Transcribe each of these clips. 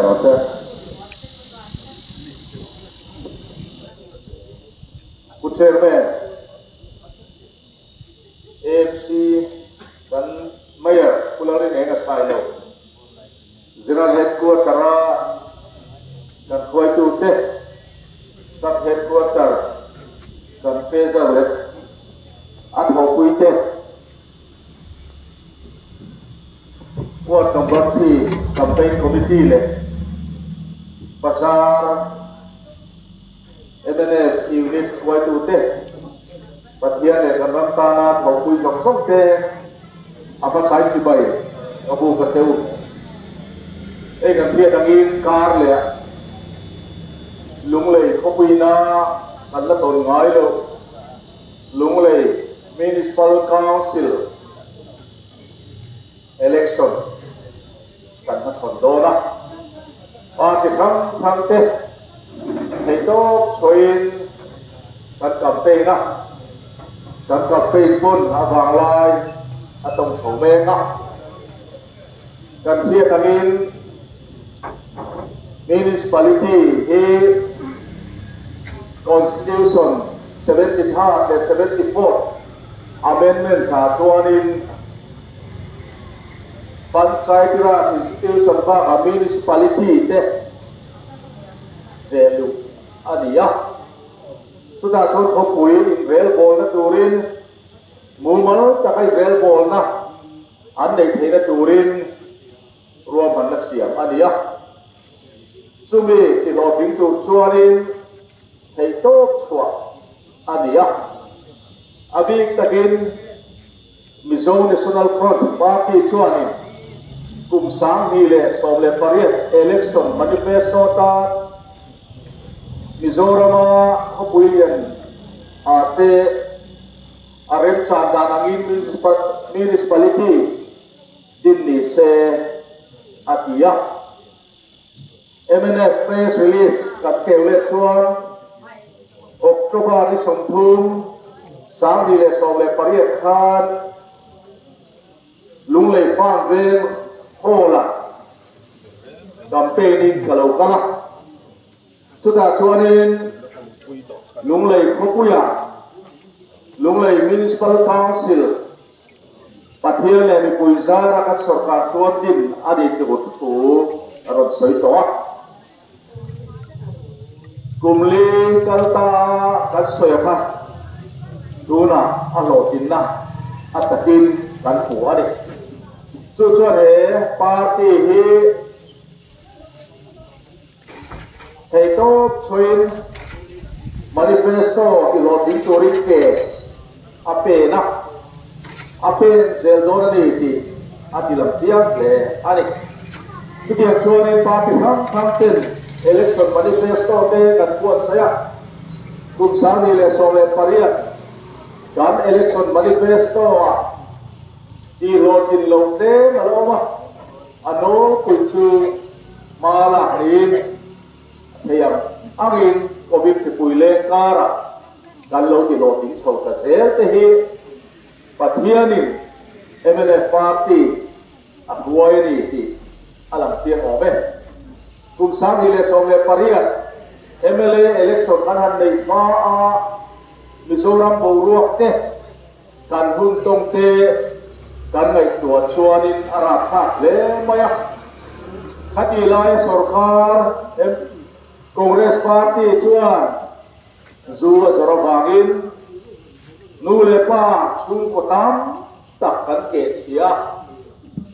rawh se. Pu Chairman, AMC kan Mayor Pu Lalrinenga Sailo, General Headquarter-a kan hruaitute, Sub Headquarter kan Treasurer leh a thawhpuite, Ward Number 3 Campaign Committee leh Bazar mnf Unit hruaitute, Pathian leh kan ram tana thawhpui zawng zawng te a hmasai chibai ka buk a che u. Hei kan hriat angin kar leh Lunglei khawpuina kan la tawn ngai loh. Lunglei Municipal Council Election kan hmachhawn dawn a, party hrang hrang te theihtawp chhuahin kan campaign a, kan campaign pawn a vanglai a tawng chho mek a, kan hriat angin Municipality hi Constitution 73rd leh 74th Amendment tha chuanin Panchayati Raj Institution bakah Municipality te zeh luh a ni a. Chutah chuan khawpui inrelbawlna turin mumal taka inrelbawlna an neih theihna turin ruahmanna siam a ni a. Chumi tihlawhtling tur chuanin theihtawp chhuah a ni a. A bik takin Mizo National Front party chuanin kum 2018 election manifesto tan Mizorama khawpui lian ah te a remchan dan angin municipality din ni se a ti a. Mnf press release kan keu leh chuan October ni 30, 2018 khan Lunglei Farm Veng Hall-ah campaign in ka lo kal a. Chutah chuanin Lunglei khawpuiah Lunglei Municipal Council Pathian leh mipui zara kan sorkar chuan din a ni tur thu a rawn sawi tawh a. Kum li kal ta kan sawi ang a, tunah a hlawhtlinna a takin kan hmu a ni. Chu chuan he party hi Theihtawp chhuain manifesto tihlawhtling turin ke a pen a, a pen zel dawn a ni tih a ti lam chiang hle a ni. Chutiang chuanin party hrang hrang ten election manifesto te kan buatsaih a, kum 2018 kan election manifesto ah tihlawhtlin loh tlem a la awm a. A nawlpui chu hma lak niin a thei ang angin Covid hripui leng karah kan lo ti hlawhtling chho ta zel te hi Pathianin mnf party a hruai a ni tih a lang chiang awm e. Kum 2018 mla election kan han neih hma a Mizoram boruak te Kan hun tawng te kan ngaihtuah chuanin a rapthlak hle mai a. Khati laia sorkar Congress party chuan zu a zawrh avangin nu leh pa chhungkaw tam tak kan keh chhia a,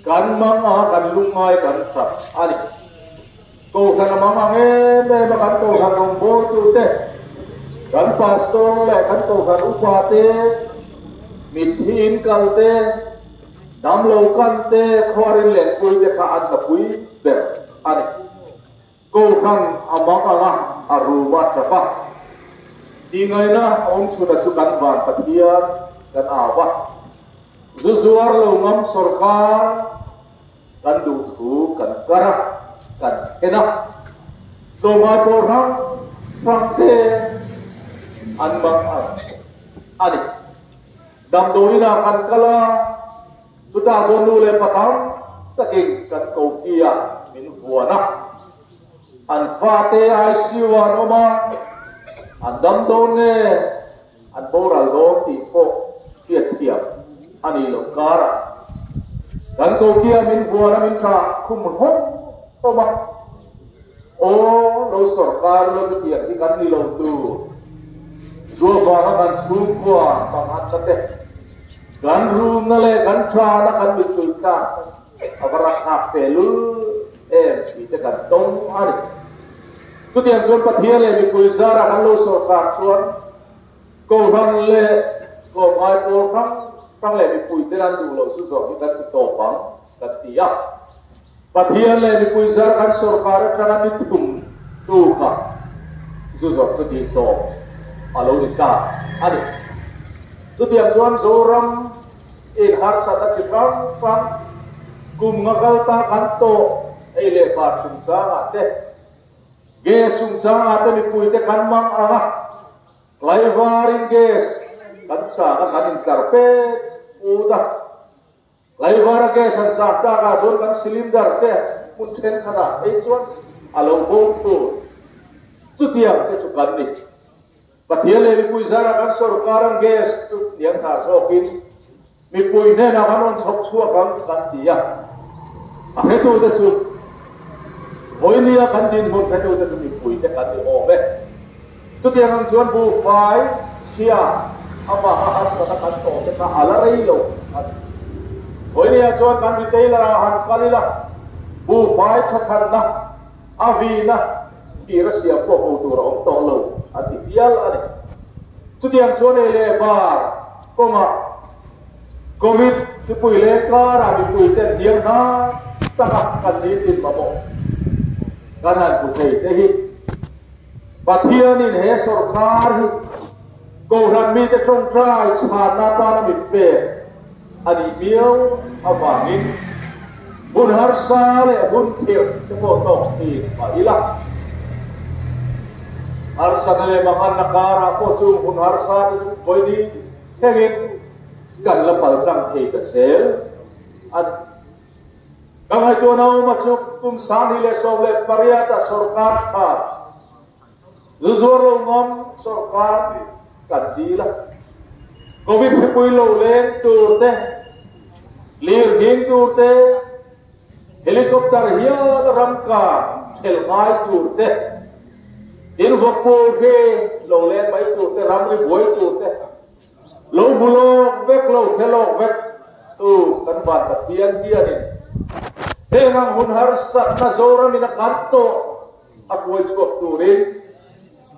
kan mang a, kan lungngai kan tap a ni. Kohhran a mang ang em em a, kan kohhran rawngbawltute, kan pastor leh kan kohhran upa te, mitthi in kal te, damlo kan te, khuarin lenpui te kha an hnapui ber a ni. Kohhran a mang ang a, a rum a tap a. Tingaina awm chhuna chu kan van Pathian kan au a. Zu zuar lo ngam sorkar. Kan duh thu kan kar a, kan thlen a, tlawmngai pawh hrang hrang te an mang ang a ni. Damdawiinah kan kal a, chutah chuan nu leh pa tam takin kan koki ah min vuan a. An fate ICU ah an awm a, an dam dawn nge an boral dawn tih pawh hriatthiam a nih loh karah kan kokia min buan a min tah khum hlawm hlawm a, Aw lo sawrkar lo chutiang hi kan ni lo tur, zual vanga kan chhungkua panghatna te, kan rumna leh kan thana kan mittui tlak a va rakthlak teh lul em tih te kan tawng a ni. Chutiang chuan Pathian leh mipui zarah kan lo sawrkar chuan Kohhran leh tlawmngai pawl hrang hrang leh mipui ten an duh loh chu zawh hi kan ti tawp ang kan ti a. Pathian leh mipui zar kan sawrkar atanga ni thum tukah zu zawrh chu tih tawp a lo ni ta a ni. Chutiang chuan Zoram in harsatna chi hrang hrang kum nga kal ta kan tawh ei leh bar chungchangah te, gas chungchangah te mipuite kan mang ang a, tlaivarin gas kan chang a kan intlar pek put a. Laivara gas an chak takah chuan kan cylinder te hmun thenkhatah phei chuan a lo bo thur. Chutiang te chu kan ni. Pathian leh mipui zarah kan sorkar ang gas chu hniam hna zawkin mipui hnenah kan rawn chhawp chhuak ang kan ti a. A hretute chu vawinia kan dinhmun hretute chu mipui te kan ni awm e. Chutiang ang chuan buhfai chhia avanga harsatna kan tawh te kha a la rei lo a ni. Vawinia chuan kan retailer ah han kal ila, buhfai thathlanna, a vina, thir a siam pawh hmuh tur a awm tawh lo a ti hial a ni. Chutiang chuan ei leh bar kawngah Covid hripui leh karah mipui ten hniam hna taka kan nitin mamawh kan han hmu thei te hi. Pathianin he sawrkar hi Kohhran mite tawngtai chhanna atana min pek a nih miau avangin hun harsa leh hun khirh te pawh tawk thin mah ila. Harsatna leh manganna karah pawh chung hun harsa te chu vawi ni thlengin kan la paltlang thei ta zel a ni. Ka ngaihtuahna awma chu kum 2018 a sawrkar tha zu zuar lo ngam sawrkar kan dil a. Covid hripui lo leng tur te, lir nghing tur te, helicopter hial ram kar thelh ngai tur te, in vawkpur khi lo leng mai tur te, ramri buai tur te, Lo hmu lawk vek lo hre lawk vek tu kan van Pathian hianin heng ang hun harsatna Zoramin a kan tawh a hruai chhuak turin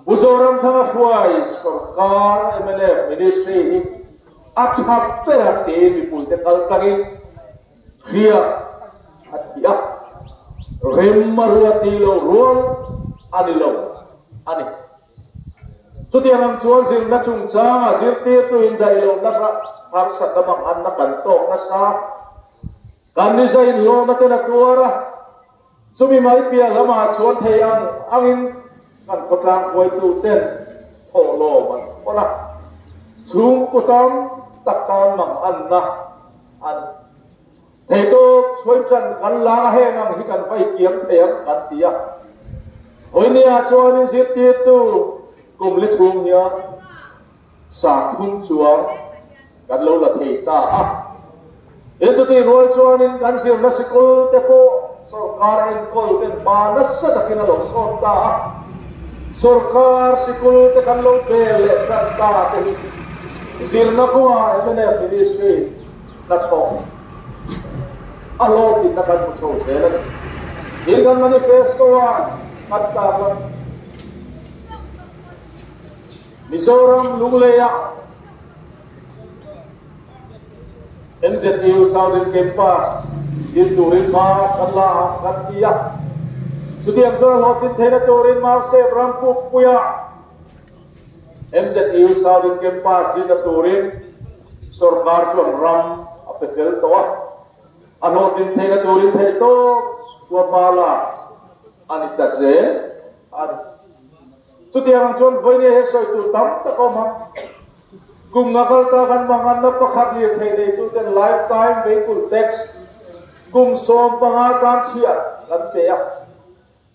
Pu Zoramthanga hruai sawrkar mnf ministry hi a tha ber a tiin mipuite kal tlangin hriat a thi a, rem a ruat ni lo rual a ni lo a ni. Chutiang ang chuan zirna chungchanga zirtirtu indaih lohna harsatna manghanna kan tawk nasa. Kan ni zai inhlawhna ten a tuar a, chumi mai piah lamah chuan thei ang angin kan khawtlang huaitu ten thawhlawm an thawn a, chhungkaw tam tak tan manghanna an Thei tawp chhuai tan kan la a heng ang hi kan vai kiam thei ang kan ti a. Vawinia chuanin zirtirtu kum li chhung hian sa thum chuang kan lo la thei ta a. He chutih rual chuanin kan zirna sikul te pawh sawrkar enkawl ten hma nasa takin a lo sawt ta a. Sawrkar sikul te kan lo bel leh tan ta te hi zirna kawngah mnf Ministry hnathawk a hlawhtlinna kan hmu chho zel a ni. Tin, kan manifesto-a kan tarlan Mizoram Lungleia MZU Southern Campus din turin hma kan la ang kan ti a. Chutiang chuan hlawhtlin theihna turin Mausep Rampukpuia MZU Southern Campus dinna turin Sorkar chuan ram a pe fel tawh a, a hlawhtlin theihna turin theih tawp chua hma lak a ni ta zel a ni. Chutiang ang chuan vawinia he sawi tur tam tak a awm a, kum nga kal ta kan manganna pakhat lirthei neituten lifetime vehicle tax kum 15 tan chhiah kan pe a.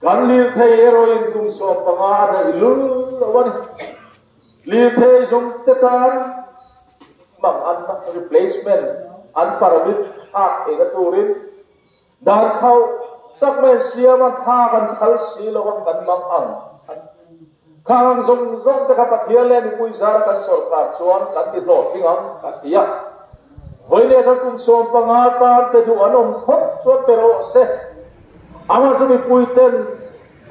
Kan lirthei erawhin kum 15 a daih lul lo a ni. Lirthei zawng te tan hmang an replacement an permit thlak theihna turin dan khauh tak mai siam a thlak an phal si lo a kan mang ang an Khang ang zawng zawng te kha Pathian leh mipui zara kan sawrkar chuan kan ti hlawhtling ang kan ti a. Vawiin chuan kum 15 tan pe duh an awm phawt chuan pe rawh se. Amah chu mipui ten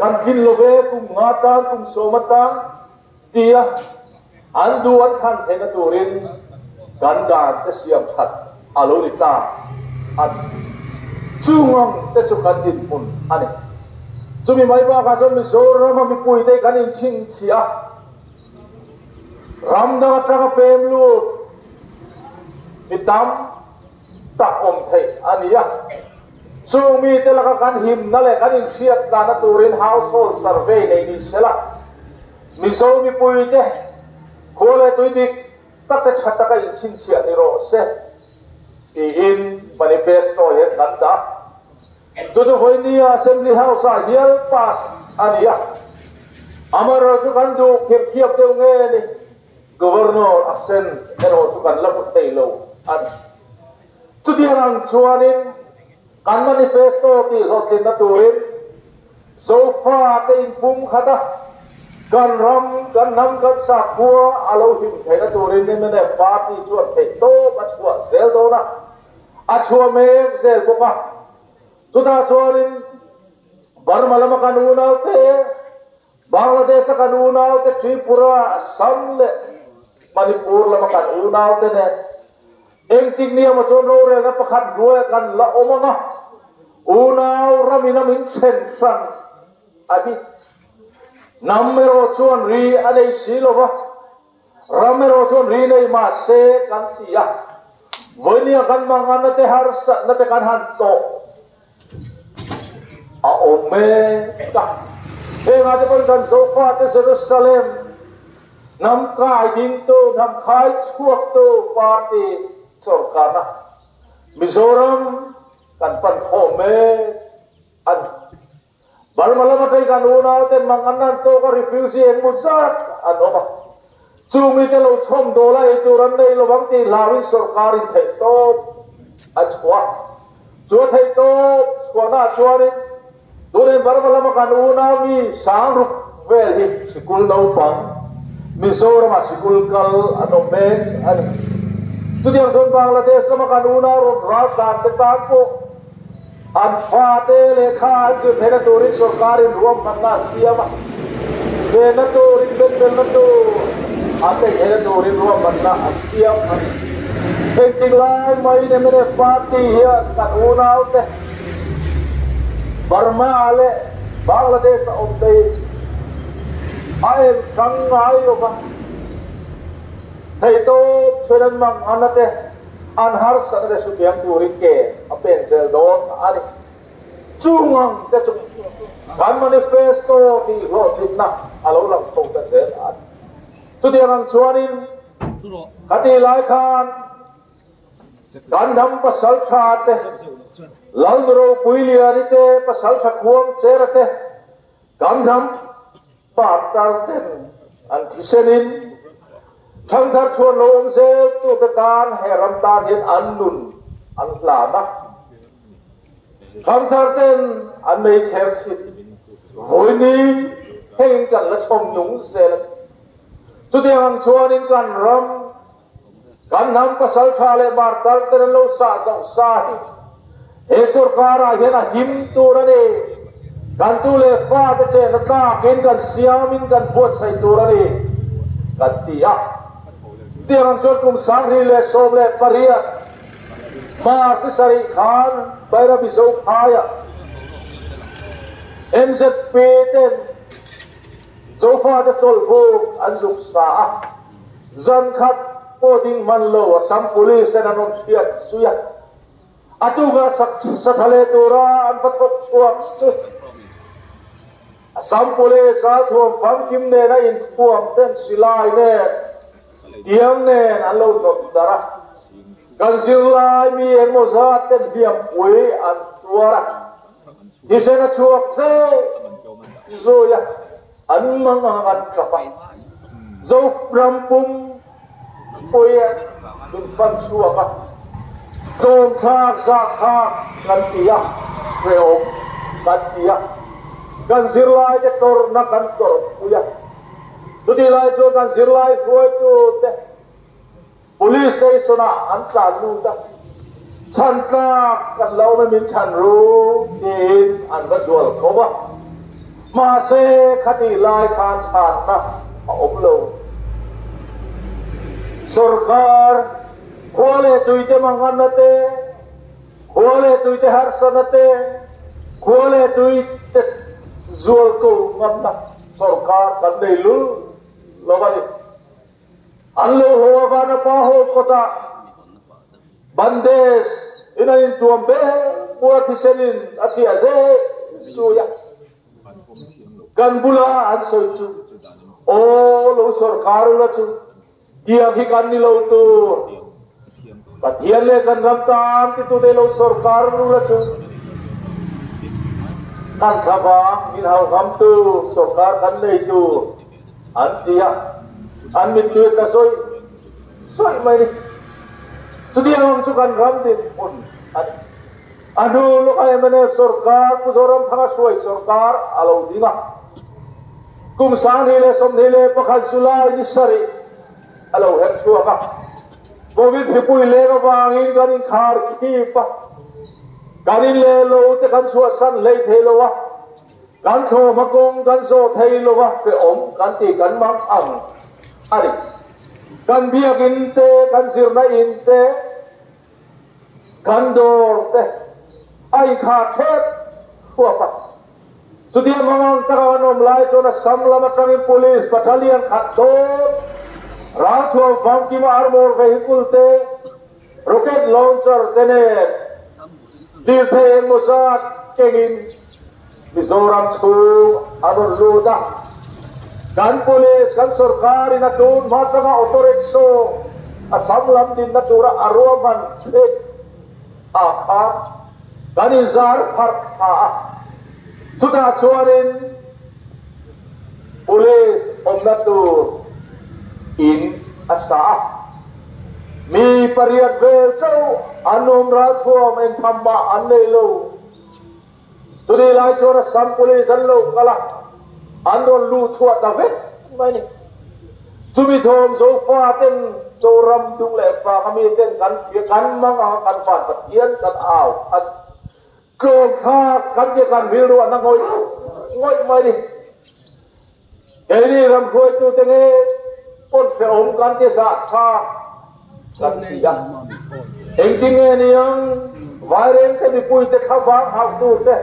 kan tlin lo ve kum nga tan kum sawm atan tia an duh an thlan theihna turin kan dan te siam that a lo ni ta a ni. Chung ang te chu kan dinhmun a ni. Chumi mai bakah chuan Mizorama mipuite kan inchhinchhiah a, ram dang atanga pem lut mi tam tak awm theih a ni a. Chung mite laka kan himna leh kan inhriat tlana turin household survey nei ni sela, Mizo mipuite khua leh tui dik tak te tha taka inchhinchhiah ni rawh se tiin manifesto hian kan dah. Chu chu vawinia Assembly House-ah hial pass a ni a, amaherawhchu chu kan duh khirkhiap deuh nge ni, Governor assent erawh chu kan la hmu thei lo a ni. Chutiang ang chuanin kan manifesto tih hlawhtlinna turin Zofa te inpum khat a, kan ram, kan hnam, kan sakhua a lo him theihna turin mnf party chuan theihtawp a chhuah zel dawn a, a chhuah mek zel bawk a. Chutah chuanin Burma lama kan unaute, Bangladesh-a kan unaute, Tripura, Assam leh Manipur lama kan unaute nen engtik ni emaw chuan rorelna pakhat hnuaiah kan la awm ang a, unau ramin a min then hran a ni. Hnam erawh chuan ri a nei si lo va, ram erawh chuan ri nei mah se kan ti a, vawinia kan manganna te harsatna te kan han tawh a awm mek a. Hengah te pawhin kan Zofa te Jerusalem hnam kai dingtu, hnam khai chhuaktu party sawrkarna Mizoram kan pan khawm mek a ni. Burma lama ṭei kan unauten mangan an tawk a, refugee engmaw zat an awm a. Chu mite lo chhawm dawl a ei tur an nei lo ang tih hlauin sawrkarin theihtawp a chhuah. Chu a theihtawp chhuahnaah chuanin tunin Burma lama kan unau mi sangruk vel hi sikul naupang Mizoramah sikul kal an awm mek a ni. Chutiang chuan Bangladesh lama kan unau rawn raltlan te tan pawh An fate lehkha an zir theihna turin sawrkarin ruahmanna a siam a, chenna tur, inbenbelna tur an neih theihna turin ruahmanna a siam a ni. Engtik lai maiin mnf party hian kan unaute Burma leh Bangladesh a awm te hi a en hrang ngai lo va, theihtawp chhuin an mang ana te, An harsatna te sutiang turin ke a pen zel dawn a ni. Chung ang te chu kan manifesto tih hlawhtlinna a lo lang chho ta zel a ni. Chutiang ang chuanin khatih lai khan kan hnam pasal tha te, Lalnu Ropuiliani te, pasal tha Khuang Chera te, kan hnam Partner ten an thisenin thangthar chhuan lo awm zel tute tan he ram tan hian an nun an hlan a. Thangthar ten an mei chher chhit vawini hengin kan la chhawm nung zel a ni. Chutiang ang chuanin kan ram, kan hnam pasal tha leh martar ten an lo sah zoh sa hi he sorkarah hian a him tur a ni. Kan tu leh fate chehna tlakin kan siamin kan buatsaih tur a ni kan ti a. Tiang ang chuan kum 2018 March ni sarih khan Bairabi Zophaiah MZP ten Zofate chawlhbuk an zuk sa a. Zan khat pawh ding hman lo Assam Police ten an rawn hriat zui a, a tukah satha leh tura an va thawk chhuak chu Assam Police ralthuam famkim nena inthuam ten silai nen tiang nen an lo hnawt darh a, kan zirlai mi engmaw zat ten hliampui an tuar a, thisen a chhuak zeuh. zui a, an mang ang an tap a. Zoram pum pui min pan chhuak a, tlawmthlak zahthlak kan ti a, hrehawm kan ti a, kan zirlaite tawrhna kan tawrhpui a. Chutih lai chuan kan zirlai hruaitute Police station ah an tlan lut a, chhan tlak kan lo awm e min chhan ru tiin an va zual ko a, mahse khatih lai khan chhanna a awm lo. Sorkar khua leh tuite manganna te, khua leh tuite harsatna te, khua leh tuite zual ko ngamna sorkar kan nei lul lo a ni. An lo haw a Vanapa hall kawtah bandage in an intuam ber bur a thisen in a chiah zeh zui a. Kan bula an sawi chu, Aw lo sawrkar ula chu tiang hi kan ni lo tur. Pathian leh kan ram tan titute lo sawrkar ula chu kan thlavang min hau ngam tur sawrkar kan nei tur. An ti a, an mittui tla sawi sawi mai ni. Chutiang ang chu kan ram dinhmun a ni. A hnu lawka mnf sawrkar Pu Zoramthanga hruai sawrkar a lo ding a. Kum 2021 July ni sarih a lo her chhuak a. Covid hripui leng avangin kan inkhar khip a, kan in leh lo te kan chhuahsan hlei thei lo a. Kan thlawhhma kawng kan zawh thei lo a, hrehawm kan ti kan mang ang a ni. Kan biakinn te, kan zirna in te, kan dawr te a inkhar thep thuap a. Chutia mang ang taka kan awm lai chuan Assam lam atangin Police Battalion khat dawn ralthuam famkima armour vehicle te, rocket launcher te nen lirthei engmaw zat kengin Mizoram chhung a rawn lut a. Kan police, kan sorkarin a tun hma atanga auto rickshaw Assam lam dinna tura a ruahman thin ah khan kan inzar pharh thla a. Chutah chuanin police awmna tur in a sa a. Mi pariat vel chauh an awm ralthuam engtham mah an nei lo. Chutih lai chuan Assam Police an lo kal a, an rawn luh chhuah ta vek mai ni. Chumi thawm Zofa ten Zoram dung leh vang a mi ten kan hria kan mang ang a kan van Pathian kan au an tlawm thlak kan ti kan rilru an a ngawih ngawih mai ni. Keini ram hruaitute nge pawn hrehawm kan ti zah thlak kan ti a. Engtin nge niang Vairengte mipuite thlavang hauh tur te,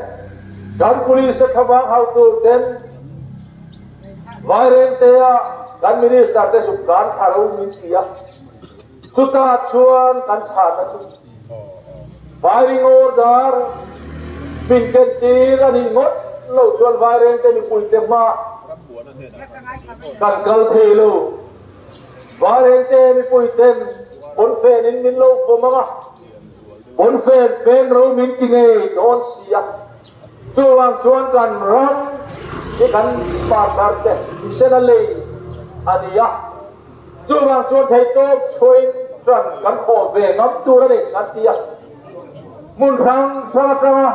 kan police te thlavang hauh tur ten Vairengtea kan minister te zuk tlan thla lo min ti a. Chutah chuan kan chhana chu Firing order min ken tir a nih ngawt lo chuan Vairengte mipuite hma kan kal thei lo. Vairengte mipuiten pawnfen in min lo vawm ang a, pawnfen fen ro min ti ngei dawn si a. Chuvang chuan kan ram hi kan partner te thisen a lei a ni a. Chuvang chuan theihtawp chhuain ṭan kan khawh ve ngam tur a ni kan ti a. Hmun hrang hrang atanga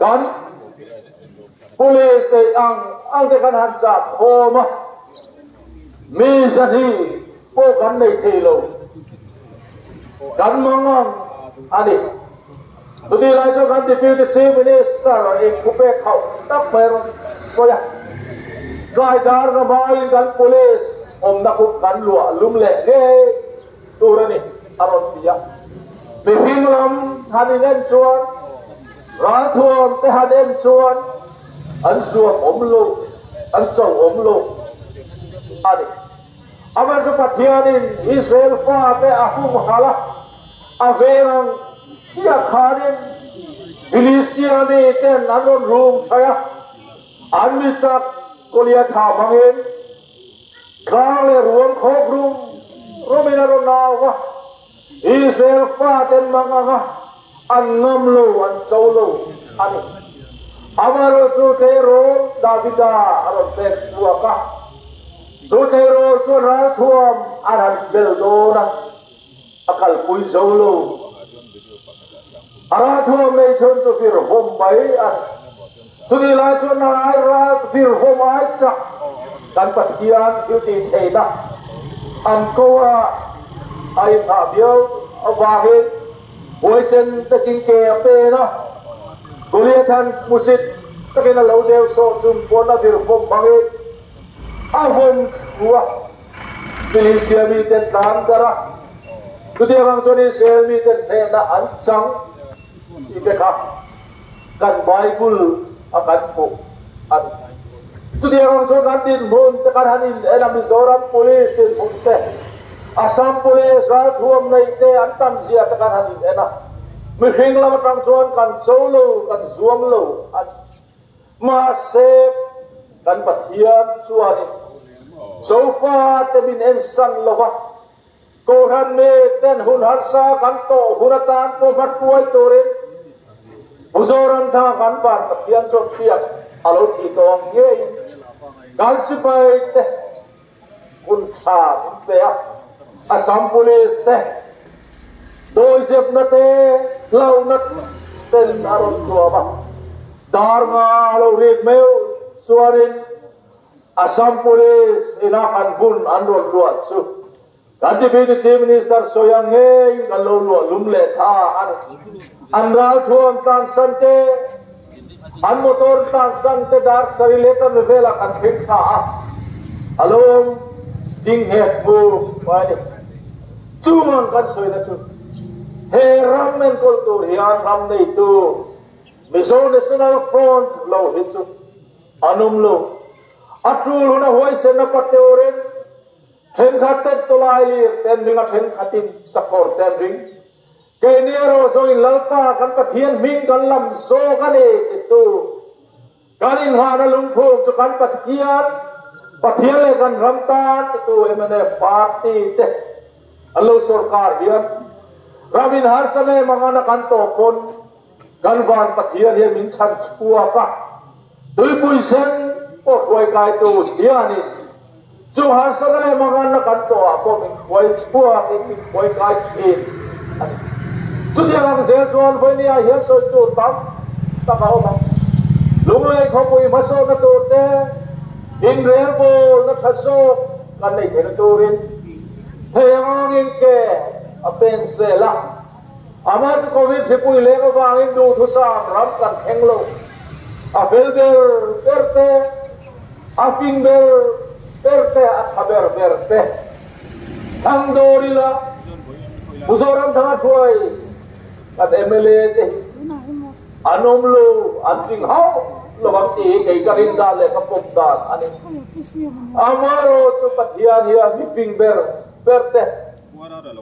kan police neih ang ang te kan han chah khawm a, mi zahnih pawh kan nei thei lo, kan mangang a ni. Chutih lai chuan kan Deputy Chief Minister in thupek hauh tak mai a rawn sawi a, tlai dar nga hmain kan Police awmna khu kan luah lum leh ngei tur a ni a rawn ti a. Mihring lam han in en chuan, ralthuam te han en chuan an zuam awm lo, an cho awm lo a ni. Amah chu Pathianin Israel fate a humhalh a. A veng ang chiah khanin Philistia miten an rawn rum thai a, an mi chak Goliatha hmangin tlang leh ruam khawk rum rumin a rawn au va, Israel faten mang anga an ngam lo, an cho lo a ni. Amaherawhchu tleirawl Davida a rawn pek chhuak a, chu tleirawl chuan ralthuam a han bel dawn a, a kalpui zo lo. A ralthuam nei chhun chu virhawm mai a ni. Chutih lai chuan ai ral virhawm ai chak kan Pathian thil tih theihna an ko a, a inhah viau avangin huaisen takin ke a pen a. Goliathan hmusit takin a lo deu sawh chung pawn a virhawm hmangin a vawm thlu a. Philistia miten tlan darh a, chutiang ang chuan Israel miten hnehna an chang tih te kha kan Bible a kan hmuh a ni. Chutiang ang chuan kan dinhmun te kan han in en a, Mizoram Police dinhmun te, Assam Police ralthuam neih te an tam zia te kan han in en a, mihring lam atang chuan kan cho lo, kan zuam lo a ni. Mahse, kan Pathian chuanin Zofa te min ensan lo va, Kohhran mi ten hun harsa kan tawh hun atan pawh hmahruai turin Mizoram thanga kan van Pathian chuan hriat a lo thih tawh ang ngeiin kan sipai te hun tha min pe a, Assam Police te dawizepna te hlauhna ten a rawn tuam a, dar nga a lo rik meuh chuanin Assam Police ina kan hun an rawn luah chu kan Deputy Chief Minister sawi ang ngeiin kan lo luah lum leh tha a ni. An ralthuam tlansan te, an motor tlansan te dar sarih leh chanve velah kan thleng thla a, a lo awm ding nghet hmu mai a ni. Chuvang kan sawina chu he ram enkawl tur hian ram neitu Mizo National Front lo hi chu an awm lo. A tul huna huaisenna pateorin thenkhat ten tawlai lir ten ring a thenkhatin sakawr ten ring. Keini erawh zawin Lalpa kan Pathian hming kan lam zawk a ni titu kan inghahna lungphum chu kan Pathian, Pathian leh kan ram tan titu mnf party te an lo sorkar hian ram in harsa ve mangana kan tawh pawn kan van Pathian hian min chhan chhuak a, tuipui sen pawh hruai kaitu hianin Chu harsatna leh manganna kan tawhah pawh min hruai chhuakin min hruai kai thin a ni. Chutiang ang zel chuan vawinia hian sawi tur tam tak a awm ang. Lunglei khawpui hmasawnna tur te, inrelbawlna tha zawk kan nei theihna turin thei ang angin ke a pen zel a. Amah chu Covid hripui leng avangin duhthusam ram kan thleng lo. A fel ber ber te. A fing ber ber te, a tha ber ber te thlang dawr ila, Mizoram thanga hruai kan mla te hi an awm lo, an tling hauh lo ang tih hi kei ka rin dan leh ka pawm dan a ni. Amaherawhchu Pathian hian mi fing ber ber te,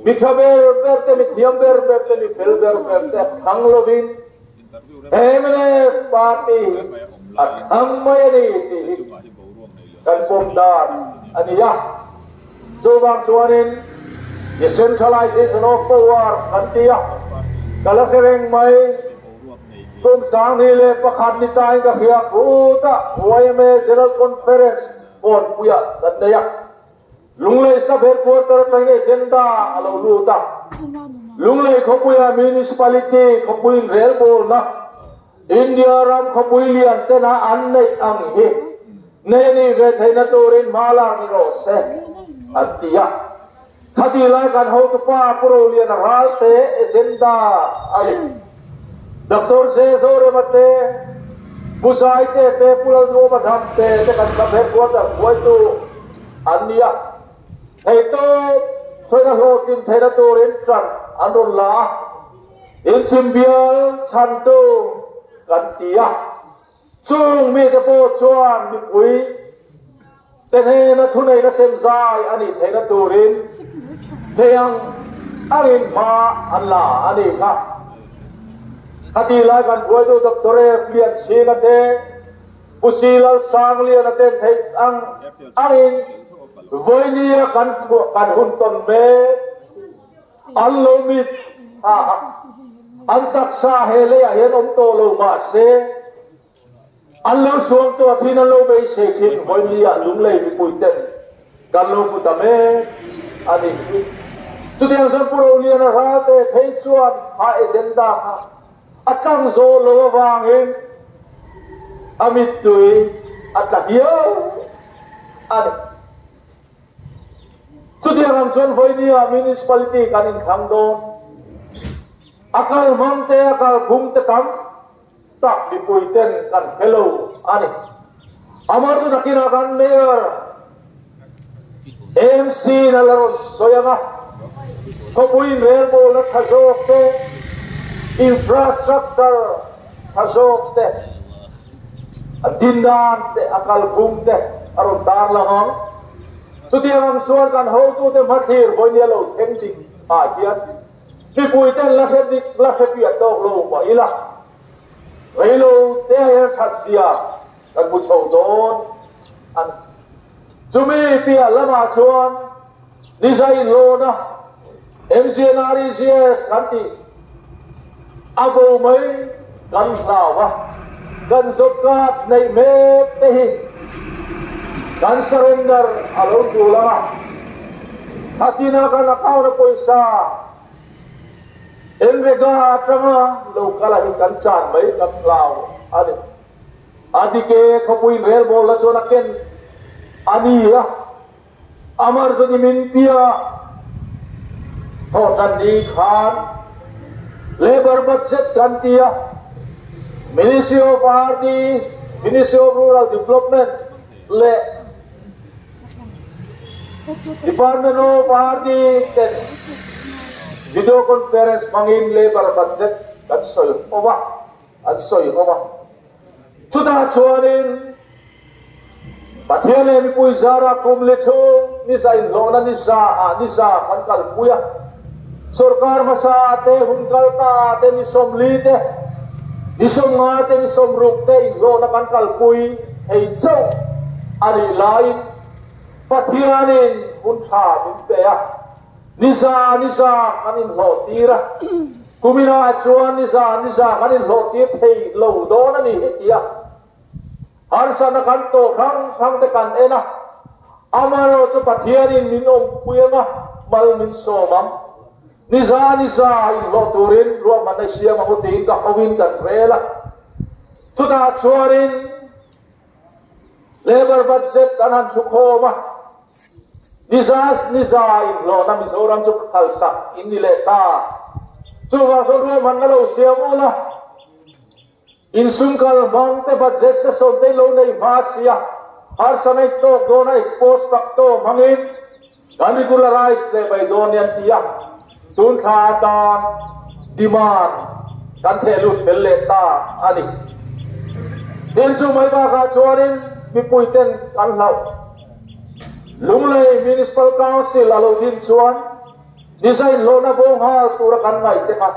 mi tha ber ber te, mi thiam ber ber te, mi fel ber ber te thlang lovin, Mnf party a thlang mai a ni tih hi kan pawm dan a ni a. Chuvang chuanin decentralization of power kan ti a, ka la hre reng mai. Kum 2001 ni tain ka hria khut a, yma General Conference Kawnpuiah kan nei a. Lunglei Sub Headquarter atangin agenda a lo lut a, Lunglei khawpuia Municipality khawpui inrelbawlna India ram khawpui lian tena an neih ang hi nei a nih ve theihna turin hma lak ni rawh se an ti a. Khati lai kan hotupa Pu Roliana Ralte agenda a ni. Doctor J. Zorema te, Pu Zaite te, Pu Lalduhoma Dham te te kan Sub Headquarter hruaitu an ni a. Theihtawp sawina hlawhtlin theihna turin ṭan an rawn la a, inchhim bial chhantu kan ti a. Chung mite pawh chuan mipui te hnena thuneihna sem zai a nih theihna turin thei ang angin hma an la a nih kha. Khati lai kan hruaitu Doctor F. Lianchhinga te, Pu Si Lalsangliana ten theih ang angin vawinia kan kan hun tawn mek an lo mit a, an taksa he leiah hian awm tawh lo mahse. An lo suang tawh thin, an lo beisei thin, Vawilia Lunglei mipui ten kan lo hmu ta mek a nih hi. Chutiang chuan Pu Roliana Ralte phei chuan a agenda kha a tlang zawh lo avangin a mittui a tla hiau a ni. Chutiang ang chuan Vawinia Municipality kan inthlang dawn. A kal hmang te, a kal phung te tam tak mipui ten kan hre lo a ni. Amah chu nakinah kan Mayor MC in a la rawn sawi ang a, khawpui inrelbawlna tha zawk te, infrastructure tha zawk te, a din dan te, a kalphung te a rawn tarlang ang. Chutiang ang chuan kan hotute hmathlir vawinia lo thleng dik ah hian Mipui ten la hre dik la hre piah tawk lo mah ila, reilo te a her that zia kan hmu chho dawn a ni. Chumi piah lamah chuan Nizai Lawna MGNREGS kan tih a bo mai kan hlau a, kan job card neih mek te hi kan surrender a lo tul ang a, khatina kan account a pawisa Enrega atanga lo kal a hi kan chan mai kan hlau a ni. A dike khawpui inrelbawl la chuan a ken a ni a. Amar chu nimin pia thawhtan ni khan Labour budget kan ti a, Ministry of RD, Ministry of Rural Development leh Department of RD ten video conference hmangin Labour budget kan sawi ho a, an sawi ho a. Chutah chuanin Pathian leh mipui zara kum li chhung ni za inhlawhna ni za ah ni za kan kalpui a. Sorkar hmasa ah te, hun kal ta ah te ni 40 te, ni 50 te, ni 60 te inhlawhna kan kalpui thei chauh a nih laiin Pathianin hun tha min pe a. Ni za ni za kan inhlawh tir a, kuminah chuan ni za ni za kan inhlawh tir thei lo dawn a ni hi tia harsatna kan tawh hrang hrang te kan en a, amaherawh chu Pathianin min awmpui anga mal min sawm ang. Ni za ni za inhlawh turin ruahmanna i siam ang u tiin ka hawin kan rel a, chutah chuanin Labour budget an han thu khawm a. Niza niza inhlawhna Mizoram chu khalsak in ni leh ta. Chuvang chuan ruahmanna lo siam ul a, insum kal hmang te budget session te lo nei hma sia, harsa nei tawk dawna expose tak tawh hmangin kan regularize leh mai dawn ni an ti a, tun thla atan demand kan theh lut fel leh ta a ni. Tin chu mai bakah chuanin mipui ten kan hlauh. Lunglei Municipal Council a lo din chuan design hlawhna bo nghal tura kan ngaih te kha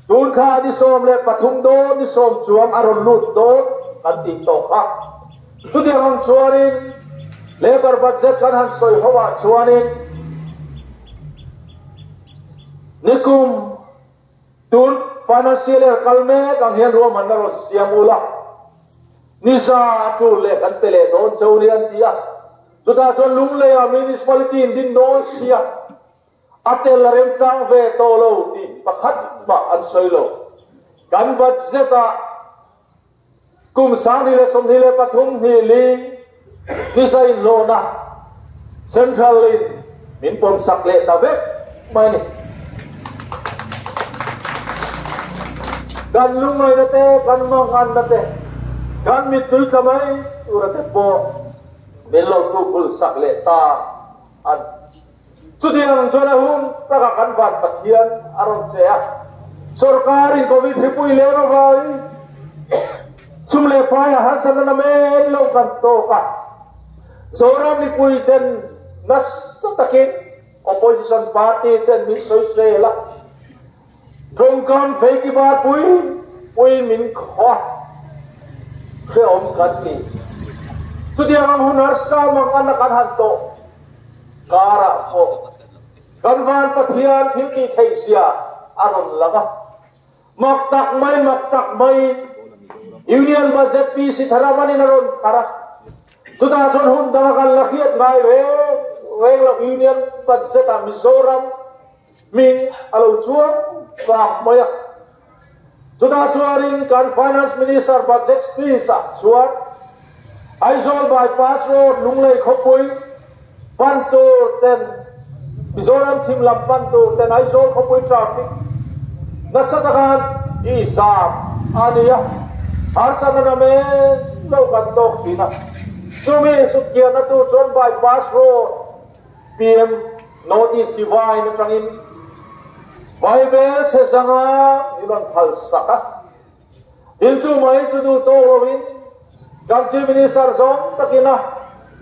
tun thla ni 13 dawn ni 10 chuang a rawn lut dawn kan tih tawh kha. Chutiang ang chuanin Labour budget kan han sawi ho ah chuanin nikum tun financial year kal mek ang hian ruahmanna rawn siam ula. Ni za a tul leh kan pe leh dawn cheu ni an ti a, chutah chuan Lungleia Municipality in din dawn sia a tel a remchang ve tawh lo tih pakhat mah an sawi lo. Kan budget ah kum 2023 hnih li ni za inhlawhna Central in min pawmsak leh ta vek mai a ni. Kan lungngaihna te, kan manganna te, kan mittui tla mai tura te pawh min lo tukhul sak leh ta a ni. Chutiang chuan a hun takah kan van Pathian a rawn che a, sorkarin Covid hripui leng avangin sum leh faiah harsatna namen lo kan tawk a, Zoram mipui ten nasa takin opposition party ten min sawi sel a, tawngkam feiki bar pui pui min khaw a, hrehawm kan ti. Chutiang ang hun harsa mang ana kan han tawh karah pawh kan van Pathian thil tih theih zia a rawn lang a, mak tak mai mak tak mai. Union Budget Pi Sitharaman-in a rawn phar a, chutah chuan hun danga kan la hriat ngai reng reng loh Union Budget-ah Mizoram hming a lo chuang vang mai a. Chutah chuanin kan Finance Minister Budget speech-ah chuan Aizawl Bypass Road Lunglei khawpui pan tur ten Mizoram chhim lam pan tur ten Aizawl khawpui traffic nasa taka i zam a ni a, harsatna namen lo kan tawk thin a. Chumi sutkianna tur chuan Bypass Road PM Notice Divine atangin Bible chhe zanga min rawn phal sak a. Tin chu mai chu duh tawk loin kan Chief Minister zawng takin a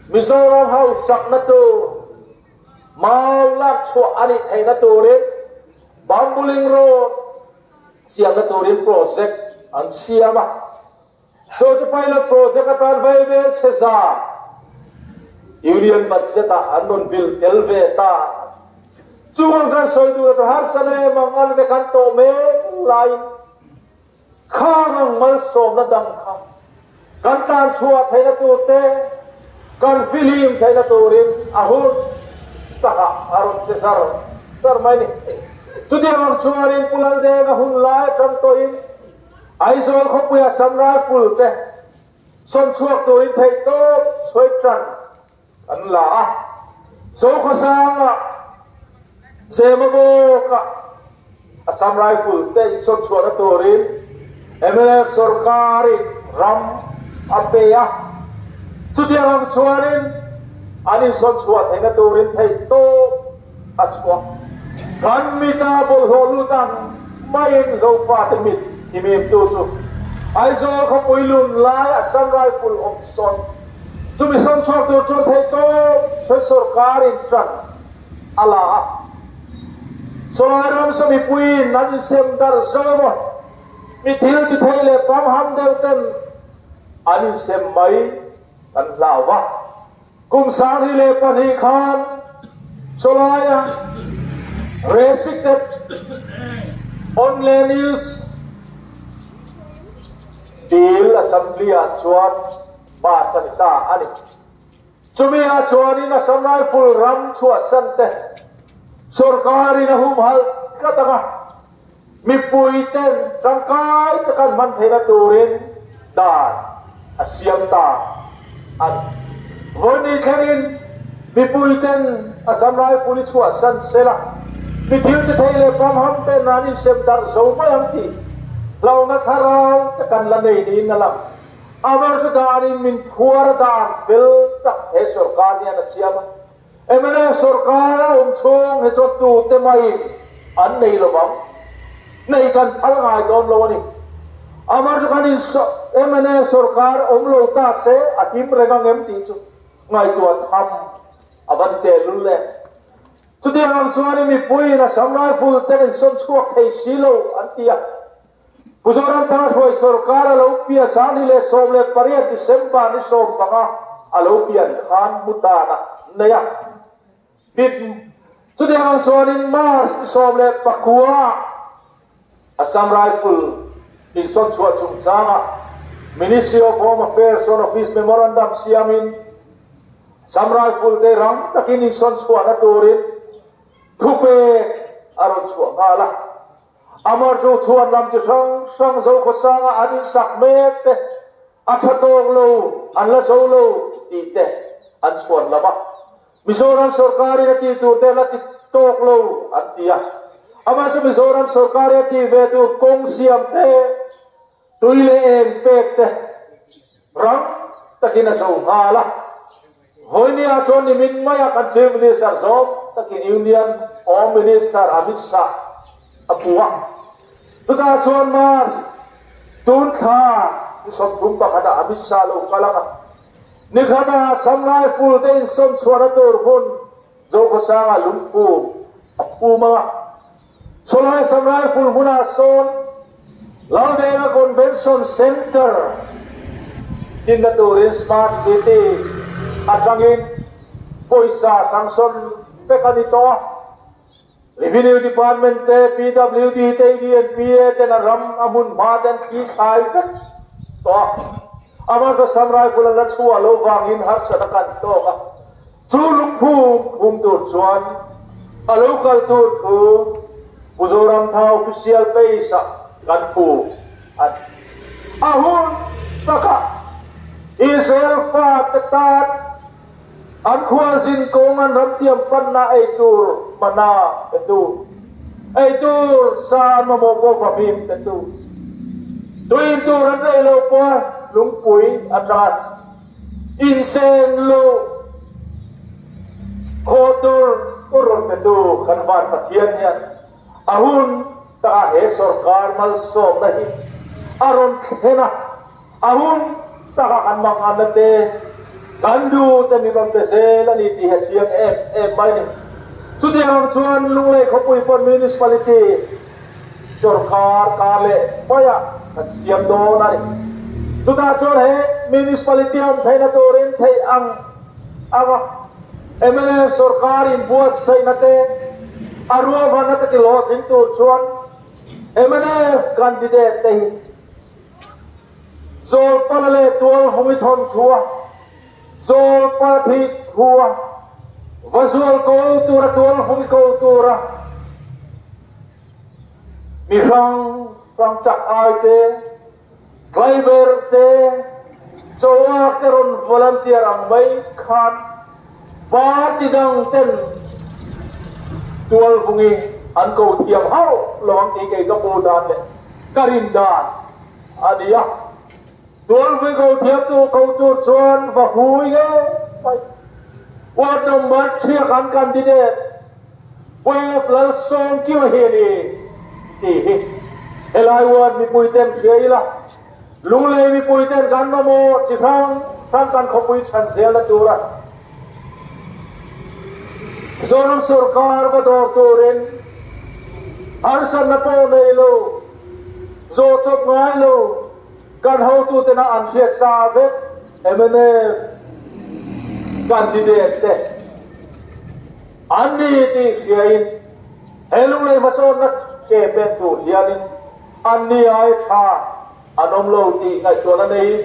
Mizoram hausakna tur mau lak chhuah a nih theihna turin Bambuling Road siamna turin project an siam a. Chu chu pilot project atan Vaibel chhe za Union budget ah an rawn bill tel ve ta. Chung ang kan sawi duh chu harsa leh mangal te kan tawh mek laiin khang ang malsawmna dang kha kan tlan chhuah theihna tur te, kan fihlim theihna turin a hun takah a rawn che zar zar mai ni. Chutiang ang chuanin Pu Laldenga hun lai atang tawhin Aizawl khawpuia Assam Rifle te sawn chhuak turin theihtawp chhuai tan an la a, Zokhawsanga Zemabawka Assam Rifle te insawn chhuahna turin mnf sorkarin ram a pe a, chutiang ang chuanin an insawn chhuah theihna turin theihtawp a chhuak. Kan mita bawlhhlawh lut ang maiin Zofate mit himimtu chu Aizawl khawpui lun lai Assam Rifle awm sawn. Chumi sawn chhuak tur chuan theihtawp chhuai sorkarin tan a la a. Sawlai ramsa mipuiin an insem darh zo emaw, mi thil ti thei leh pamham deuh ten an insem mai kan hlau va. Kum 2002 khan chawlaia Restricted on Land Use Bill Assembly-ah chuan pass a ni ta a ni. Chumi-ah chuanin Assam Rifle ram chhuahsan te sorkarin a humhalh tlat ang a, Mipuiten tangkai taka an hman theihna turin dan a siam ta a ni. Vawiin thlengin mipuiten Assam Rifle i chhuahsan sela, mi thil ti thei leh pamham ten an insem darh zo mai ang tih hlauhna thlarau te kan la nei niin a lang. Amar chu danin min phuar a dan fel tak he sorkar hian a siam a. Mnf sorkar a awm chhung hi chuan tute maiin an nei lo vang. Nei kan phal ngai dawn lo a ni. Amar chu kan in mnf sorkar awm lo ta se a him reng ang em tih chu ngaihtuah tham a va ni tehlul le. Chutiang ang chuanin mipuiin Assam Rifle te kan insawn chhuak thei si lo an ti a. Pu Zoramthanga hruai sorkar a lo pian 2018 December ni 15 a lo pian khan hmu tan a nei a. Bit chutiang ang chuanin March ni 19 Assam Rifle insawn chhuah chungchanga Ministry of Home Affairs chuan Office Memorandum siamin Assam Rifle te rang takin insawn chhuahna turin thupek a rawn chhuah nghal a. Amar chu chhuan lam chi hrang hrang Zokhawsanga an insak mek te a tha tawk lo, an la zo lo tih te an chhuan lam a. Mizoram sorkarin a tih tur te la ti tawk lo an ti a. Amah chu Mizoram sorkarin a tih ve tur kawng siam te, tui leh eng pek te rang takin a zo nghal a. Vawinia chuan nimin maia kan Chief Minister zawm takin Union Home Minister Amit Shah a pu a. Chutah chuan March tun thla ni 31ah Amit Shah lo kal ang a. Nikhatah Assam Rifle te insawm chhuahna tur hmun Zokhawsanga lungphum a phum ang a. Chulai Assam Rifle hmunah sawn Laldenga Convention Centre dinna turin Smart City atangin pawisa sanction vek a ni tawh a. Revenue Department te, PWD te, EDNPA ten a ram a hmun hma te an thli thlai vek. tawh a. Amah chu Assam Rifle an la chhuah loh vangin harsatna kan tawk a. Chu lungphum phum tur chuan a lo kal tur thu Pu Zoramtha official page ah kan hmu a ni. A hun takah Israel fate tan an khualzin kawng an ramtiam panna ei tur mana petu, ei tur sa an mamawh pawh vahmim petu, tuin tur an rei lo pawh lungpui atanga Inseng luh khawh tur u rawn petu kan Van Pathian hian a hun takah he sorkar malsawmna hi a rawn thlen a, a hun takah kan manganna te, kan duh te min rawn pe zel a ni tih hi a chiang em em mai a ni. Chutiang ang chuan Lunglei khawpui pawn Municipality Sorkar kar leh hmaiah kan siam dawn a ni. Chutah chuan he Municipality awm theihna turin theih ang anga mnf sorkar inbuatsaihna te a ruahmanna te tihlawhtling tur chuan mnf candidate te hi Zawlpala leh Tualhungi thawnthu a Zawlpala thih thu a va zual ko tura Tualhungi ko tura Mi hrang hrang chak ai te, driver te, chawa te rawn volunteer ang mai khan party dang ten tualvungi an ko thiam hauh lo ang tih kei ka hmuh dan leh ka rin dan a ni a. Tualvungi ko thiam tu ko tur chuan va hui ngei mai. Ward number chhiak an candidate. Wave Lalsawmkima hi a ni tih hi helai ward mipui ten hria ila, Lunglei mipui ten kan mamawh chi hrang hrang kan khawpui chhan zelna tura Mizoram sawrkar va dawr turin harsatna pawh nei lo, zawh chawp ngai lo kan hotutena an hriat sa vek mnf candidate te. An ni tih hriain he lunglei hmasawnna ke pen tur hianin an ni ai tha an awm lo tih ngaihtuahna neiin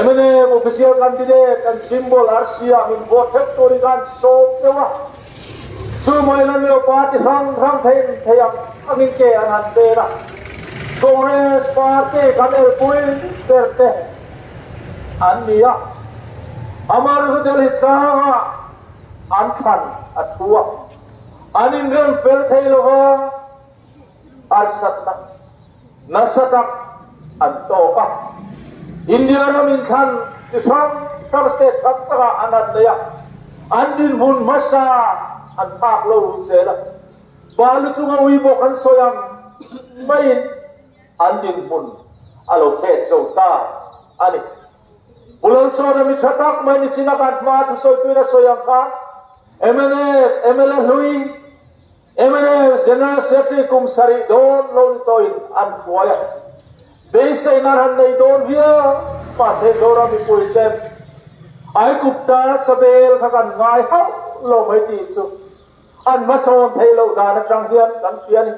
mnf official candidate kan symbol arsi ah min vote theuh turin khan sawm cheu a, chu mai lan leo party hrang hrang theih thei ang angin ke an han pen a, Congress party kan elpui ber te an ni a, Amar Delhi tlangah An thlan a thu a, an inrem fel thei lo va, harsatna nasa tak an tawk a. India ram inthlan chi hrang hrang state hrang hrangah an han nei a, an dinhmun hmasa an phak lo zel a. Balu chunga ui bawk an sawi ang maiin an dinhmun a lo khet zo ta a ni. Pu Lalsawna mi tha tak mai ni chin a kan hma thusawi tuin a sawi ang khan mnf mla hlui, mnf General Secretary kum sarih dawn lo ni tawhin an hruai a, beiseina an han nei dawn viau mahse Zoram mipui ten Aigupta Sabel kha kan ngai hauh lo mai tih chu an hmasawn theih loh dan atang hian kan hria a ni.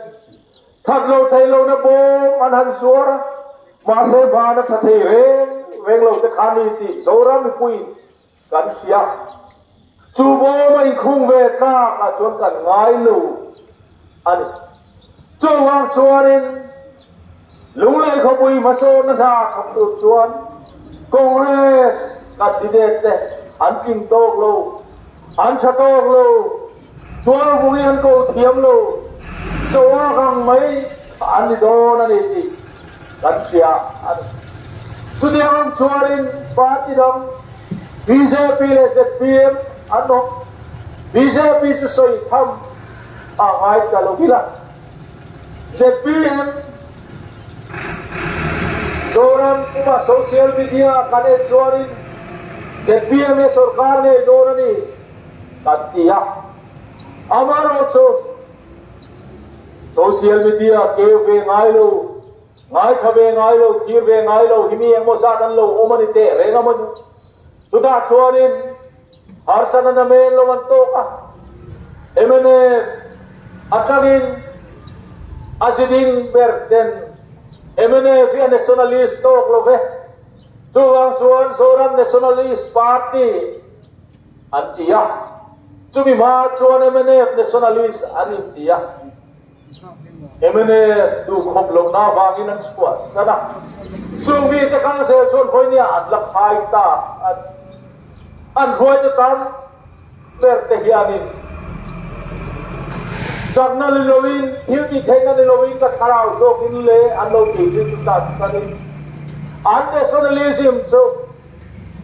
That lo thei lo na bawm an han zuar a, mahse van a tha thei reng reng lo te kha ni tih Zoram mipuiin kan hria. Chu bawm a inkhung ve tlak ah chuan kan ngai lo a ni. Chuvang chuanin Lunglei khawpui hmasawnna hna thawk tur chuan Congress candidate te an tling tawk lo, an tha tawk lo. Tualvungi an ko thiam lo, chaw ang mai an ni dawn a ni tih kan hria a ni. Chutiang ang chuanin party dang bjp leh zpm an awm. Bjp chu sawi tham a ngai ta lo ila. Zpm Zoram puma social media kan en chuanin zpm hi sorkar ngei dawn a ni. Kan ti a, amaherawhchu social media keu ve ngai lo, ngaithla ve ngai lo, thlir ve ngai lo hi mi engmaw zat an lo awm a ni teh reng a mawni. Chutah chuanin harsatna namen lo an tawk a, mnf atangin a ziding ber ten. Mnf hi a nationalist tawk lo ve. Chuvang chuan Zoram Nationalist Party an ti a, chumi hma chuan mnf Nationalist an inti a. Mnf duhkhawp lohna avangin an chhuah san a, chung mite kal zel chuan vawinia an la khai ta a ni. An hruaite tam ber te hianin chakna ni loin, thil tih theihna ni loin ka thlarau zawkin le an lo tih chu chu tan sanin an nationalism chu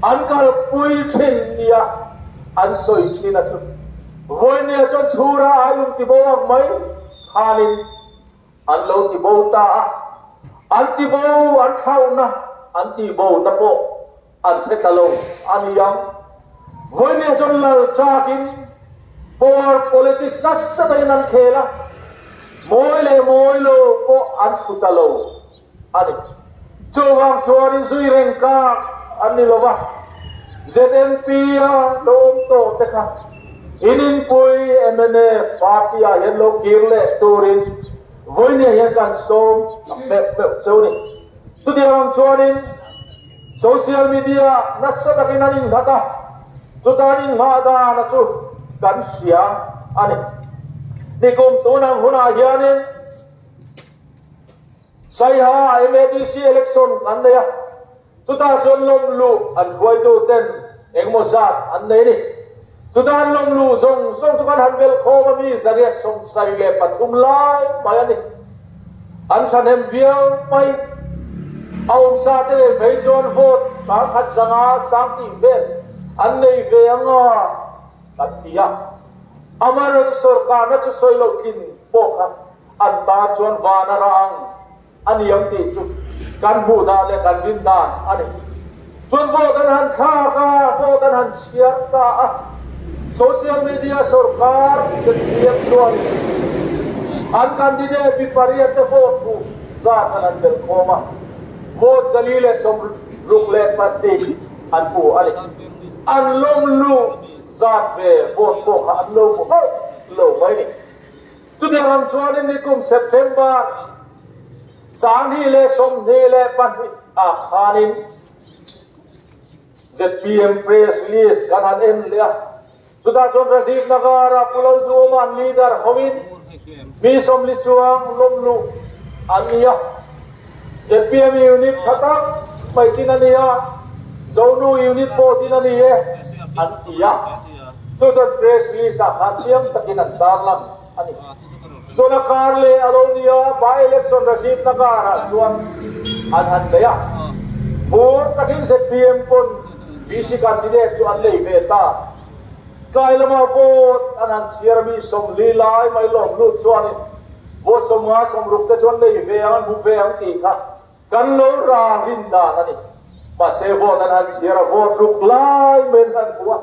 an kalpui thin nia an sawi thin a chu. Vawinia chuan chhura ai lung ti bo ang mai khanin an lo ti bo ta a, an ti bo an thlauhna an tih bo na pawh an hre ta lo a ni ang. Vawinia chuan lal chakin power politics nasa takin an khel a, mawi leh mawi lo pawh an thlu ta lo a ni. Chuvang chuan inzui reng tlak an ni lo va, ZNP a lo awm tawh te kha in inpui mnf party ah hian lo kir leh turin vawinia hian kan sawm tak meuh meuh cheu ni. Chutiang ang chuanin social media nasa takin an innghat a, chuta an inghah dana chu kan hria a ni. Nikum tun ang hunah hianin Saiha MADC election an nei a, chutah chuan lawm luh an hruaitu ten engemaw zat an nei a ni. Chutah an lawm luh zawng zawng chu kan han belh khawm a mi 173 lai mai a ni. An thahnem viau mai. A awmsa te leh phei chuan vote 10,000 zanga sang tih vel an nei ve ang a kan ti a. Amaherawhchu sorkarna chu sawi loh tlin pawh kha An tan chuan van a rah ang a ni ang tih chu kan hmuh dan leh kan rin dan a ni. Chuan vote an han thlak a, vote an han chhiar ta a, social media sorkar ZPM chuanin an candidate mi pariat te vote hmuh zat an han belh khawm a, vote 462 an hmu a ni. An lawm luh zat ve vote pawh kha an lo hmu hauh lo mai ni. Chutiang ang chuanin nikum September 2022 ah khanin zpm press release kan han en leh a, chutah chuan Rajiv Nagar-a Pu Lalduhawma'n leader hovin mi sawmli chuang lawm luh an ni a, zpm unit tha tak mai tin a ni a, Zonu unit pawh tin a ni e an ti a. Chu chuan press release ah khan chiang takin an tarlang a ni. Chuan a kar leh a lo ni a, by election Rajiv Nagar ah chuan an han nei a. Hmur takin zpm pawn VC candidate chu an nei ve ta. Tlai lamah vote an han chhiar a mi 40 lai mai lawm lut chuanin vote 50 60 te chu an nei ve ang an hmu ve ang tih kha Kan lo ral rin dan a ni. Mahse vote an han chhiar a, vote ruk lai mai an han hmu a,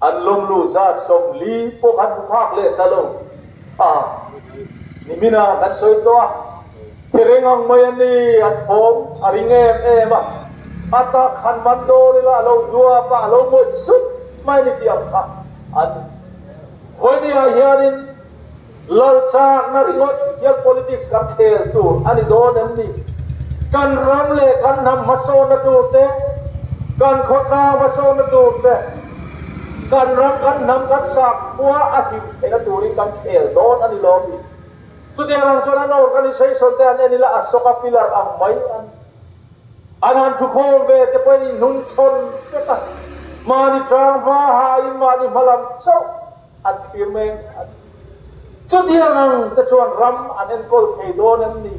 an lawm lu zat 40 pawh khan hmu phak leh ta lo. A nimina kan sawi tawh a, thereng ang mai a ni, a thawm a ring em em a, a tak han man dawn ila a lo duap a, a lo mawih sut mai a ni tih ang kha an ni. Vawinia hianin Lal chakna ringawt hian politics kan khel tur a ni dawn em ni? Kan ram leh kan hnam hmasawnna tur te, kan khawtlang hmasawnna tur te, kan ram kan hnam kan sakhua a him theihna turin kan khel dawn a ni lo mi? Chutiang ang chuan an organisation te an en ila Ashoka pillar ang mai a ni. An han thukhawm ve te pawhin inhnungchhawn vek a, mahni tang hma hain mahni hmalam chauh An thlir mek a ni. Chutiang ang te chuan ram an enkawl thei dawn em ni?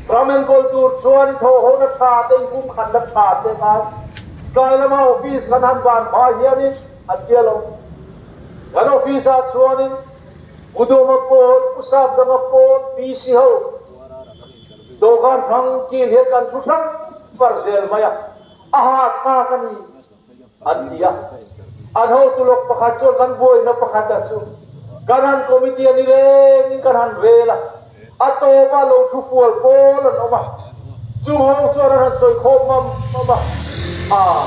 Ram enkawl tur chuan i thawhhona tha te, i pumkhatna tha te ngai. Tlai lama office kan han ban hma hianin an tia lo. Kan office ah chuanin Pu Dawma pawn, Pu Sapdanga pawn, PC ho dawhkan hrang kil hian kan thu hrang far zel mai a, a hahthlak a ni. An ti a. An hotu lawk pakhat chuan kan buaina pakhat a chu kan han committee a ni rengin kan han rel a, a tawpa lo thu fual pawl an awm a, chung ho chuan an han sawi khawm mam mam a, aa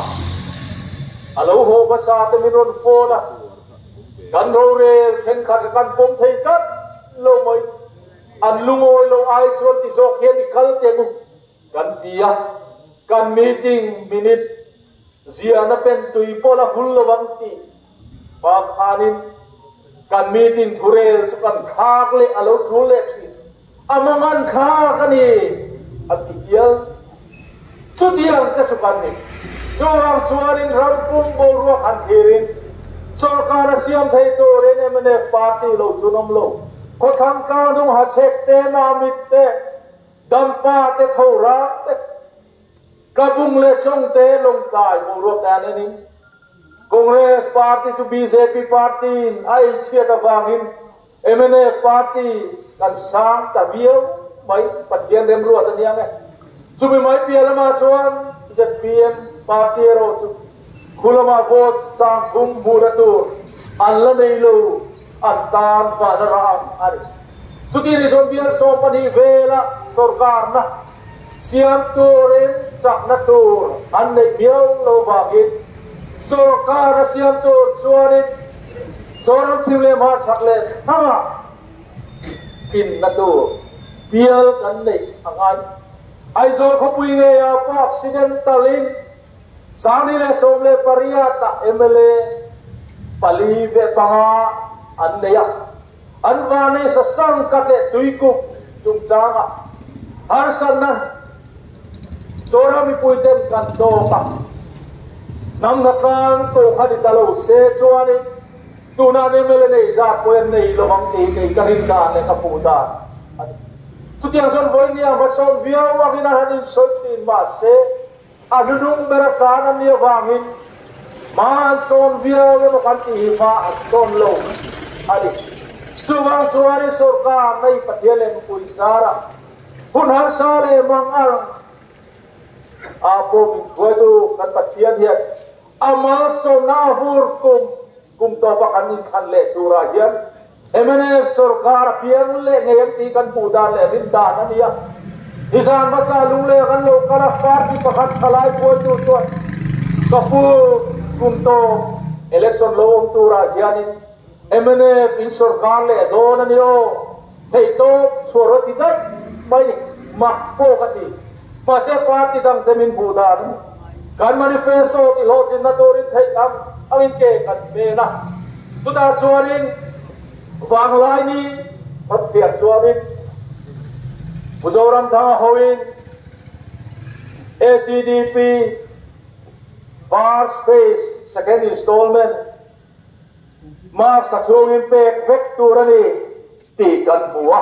a lo haw hmasa te min rawn phone a, kan rorel thenkhat kha kan pawm thei tlat lo mai. An lungawi lo ai chuan ti zawk hian i kal teh u kan ti a, kan meeting minute ziahna pen tui pawh la hul lo ang tih hma khanin kan meeting thurel chu kan thlak leh a lo tul leh thin. A mangan thlak a ni a ti hial. Chutiang te chu kan ni. Chuvang chuanin ram pum boruak han thlirin sorkar a siam thei turin mnf party lo chu an awm lo. Khawthlang tlang ha chhek te, Namit te, Dampa te, Thorang te, Kabung leh Chawngte, Lawngtlai boruak te an en in Congress party chu bjp party in a ei chhiat avangin Mnf party kan sang ta viau mai, Pathian remruat a nia nge. Chumi mai piah lamah chuan zpm party erawh chu khu lamah vote 3000 hmuhna tur an la nei lo, an tan vahna rah ang a ni. Chuti ni chuan bial 12 vela sorkarna siam turin chakna tur an neih miau lo vangin sorkar a siam tur chuanin Zoram thim leh hmarchhak leh thlangah tlinna tur bial kan neih a ngai. Aizawl khawpui ngeia pawh accidental-in 2018 ah mla pali ve panga an nei a. An vanesa sangkhat leh tuikuk chungchangah harsatna Zoram mipuiten kan tawk a, hnam hnatlang tawk a ni ta lo se chuanin tuna an mla nei zat pawh hian nei lo ang tih kei ka rin dan leh ka hmuh dan a ni. Chutiang chuan vawinia hmasawn viau angin an han insawi thin mahse, A hnunung ber a tan a nih avangin hma an sawn viau emaw kan tih hi hma an sawn lo a ni. Chuvang chuanin sorkar nei Pathian leh mipui zarah hun harsa leh mang ang a pawh min hruaitu kan Pathian hian a malsawmna a vur kum kum tawpa kan inthlan leh turah hian Mnf sorkar a piang leh ngei ang tih kan hmuh dan leh rin dan a ni a. Nizan hmasa lungleh kan lo kal a, party pakhat thalai buaitu chuan ka pu kum tawp election lo awm turah hianin mnf in sorkar leh dawn a ni aw, theihtawp chhuah rawh ti daih mai mak pawh ka ti. Mahse party dang te min hmuh dan a ni. Kan manifesto ti hlawhtlinna turin theih ang angin ke kan pen a. Chutah chuanin Vanglaini Pathian chuanin Mizoram thanga hoin ACDP First Phase Second Installment March thla chhungin pek vek tur a ni tih kan hmu a.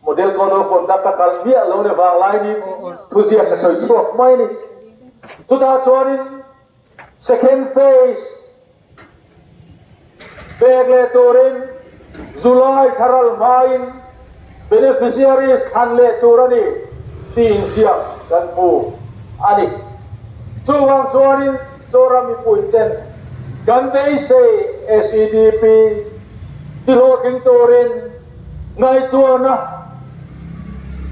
Model Code of Conduct a kal miah lo ni Vanglaini thuziak a sawi chhuak mai a ni. Chutah chuanin Second Phase Pek leh turin July thlaral hmain beneficiaries thlan leh tur a ni tih inziak kan hmu a ni. Chuvang chuanin Zoram mipuiten kan beisei SEDP tihlawhtling turin ngaihtuahna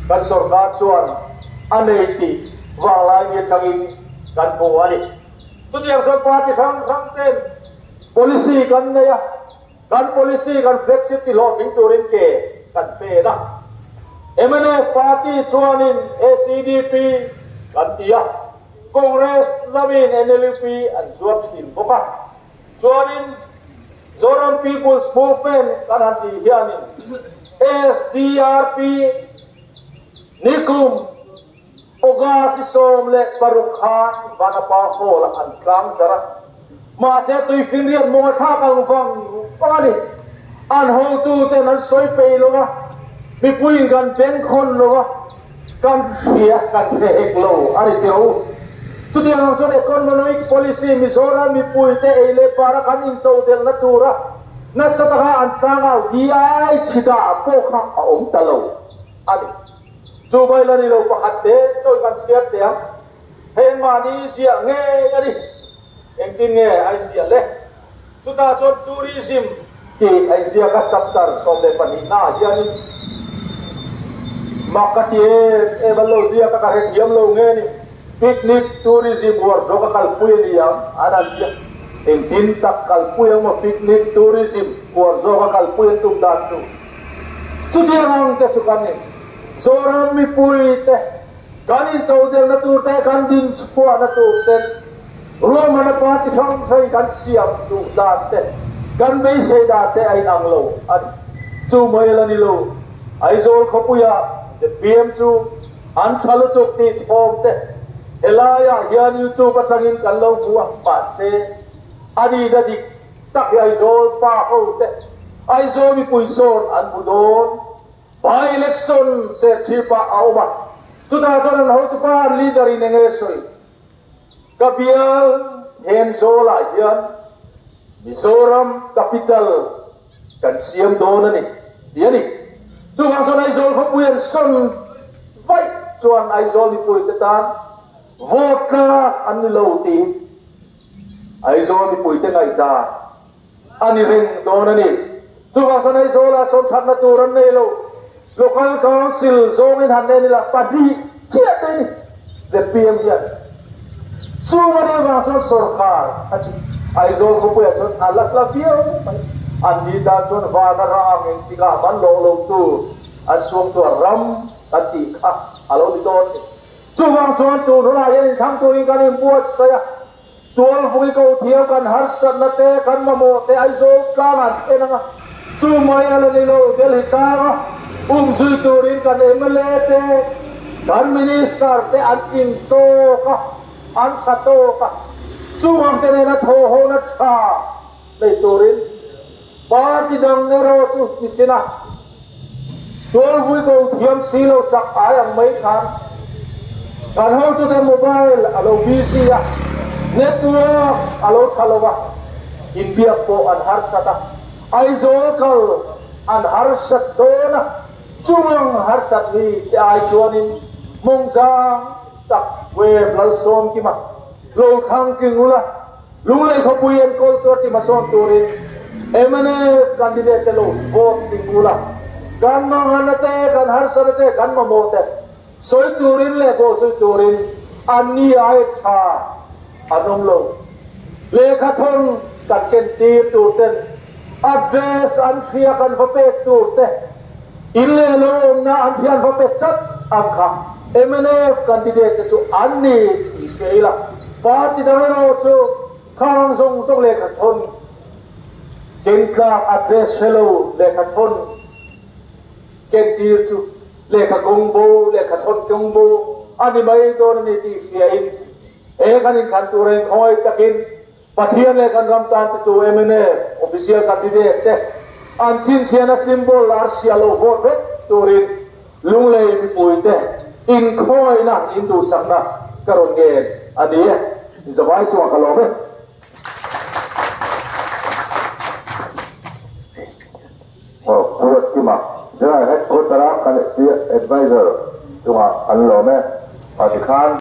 kan sorkar chuan a nei tih vanglai ni atangin kan hmu a ni. Chutiang chuan party hrang hrang ten policy kan nei a, kan policy kan flagship ti hlawhtling turin ke kan pen a. Mnf party chuanin SEDP kan ti a, Congress lamin NLUP an zuar thin bawk a. Chuanin Zoram People's Movement kan han tih hianin SDRP nikum August 16 khan Vanapa Hall-ah an tlang zar a, mahse tuifinriat mawnga thlak ang vang vang a ni. An hotuten an sawi peih lo a, mipuiin kan bengkhawn lo a, kan hria kan hre hek lo a ni teh u. Chutiang ang chuan economic policy Mizoram mipuite ei leh bara kan intodelhna tura nasa taka an tlangau diai chhidah pawh kha a awm ta lo a ni. Chu mai la ni lo pakhat te chawi kan chhiar teh ang. Heng mahni ziah ngei a ni. Engtin nge a inziah le? Chutah chuan tourism tih a inziak a chapter 12 naah hianin mak ka ti em em an lo ziak a ka hrethiam lo nge ni. Picnic tourism uar zawk a kalpui a ni ang an an tia. Engtin tak kalpui ang maw picnic tourism uar zawk a kalpui an tum dan chu. Chutiang ang te chu kan ni. Zoram mipui te kan intodelna tur te, kan dinchhuahna tur ten ruahmanna party hrang hrangin kan siam duh dan te, kan beisei dan te a inang lo a ni. Chu mai la ni lo, Aizawl khawpuia zpm chu an tha lutuk tih thawm te helaiah hian YouTube atangin kan lo hmu a, mahse a nihna dik tak hi Aizawl pa ho te, Aizawl mipui zawn an hmu dawn. By election serchhip ah a awm a, chutah chuan an hotupa an leader in enge sawi? Ka bial Thenzawl ah hian Mizoram capital kan siam dawn a ni ti a ni. Chuvang chuan Aizawl khawpui an sawn vaih chuan Aizawl mipui te tan vote tlak an ni lo tiin Aizawl mipui te ngaihdan a ni reng dawn a ni. Chuvang chuan Aizawlah sawmthatna tur an nei lo. Local Council zawngin han en ila pahnih chiah te ni zpm hian. Chung a nih avang chuan sorkar a chi Aizawl khawpuiah chuan a la hla viau mai. An ni tan chuan vana rah ang engtikah man lawh lo tur an suangtuah ram kan tih kha a lo ni dawn a ni. Chuvang chuan tun hunah hian inthlang turin kan inbuatsaih a. Tualvui ko thiam kan harsatna te kan mamawh te Aizawl tlang an thlen ang a, chu mai a la ni lo, Delhi tlanga umzui turin kan mla te, kan Minister te an tling tawk a, an tha tawk a, chung ang te nena thawhhona tha nei turin party dang erawh chu nichin a, Tualvui ko thiam si lo chak ai ang mai khan kan hotute mobile a lo busy a, network a lo tha lo a, inbiak pawh an harsat a, Aizawl kal an harsat dawn a, chungang harsat mi te ai chuanin mawngzang tak web Lalsawmkima lo thlang tling ula. Lunglei khawpui enkawl tur ti hmasawn turin mnf candidate te lo vote tling ula, kan manghana te, kan harsana te, kan mamawh te sawi turin leh bawhzui turin an ni ai tha an awm lo. Lehkha thawn kan ken tir tur ten address an hria kan va pek tur te, in leh lo awmna an hria an va pe chat ang kha mnf candidate te chu an ni tih hria ila. Party dang erawh chu khang zawng zawng lehkha thawn ken tlak address hre lo lehkha thawn ken tir chu lehkha kawng bo lehkha thawn kawng bo a ni mai dawn a ni tih hria in he kan inthlan tur in khawngaih takin Pathian leh kan ram tan titu mnf official candidate te an chhinchhiahna symbol arsia lo vote vek turin Lunglei mipui te inkhawina induhsakna ka rawn ngen a ni e. Zavai chungah ka lawm e. Aw Pu Ruatkima, General Headquarter-a kan Adviser chungah kan lawm e. Tikhan.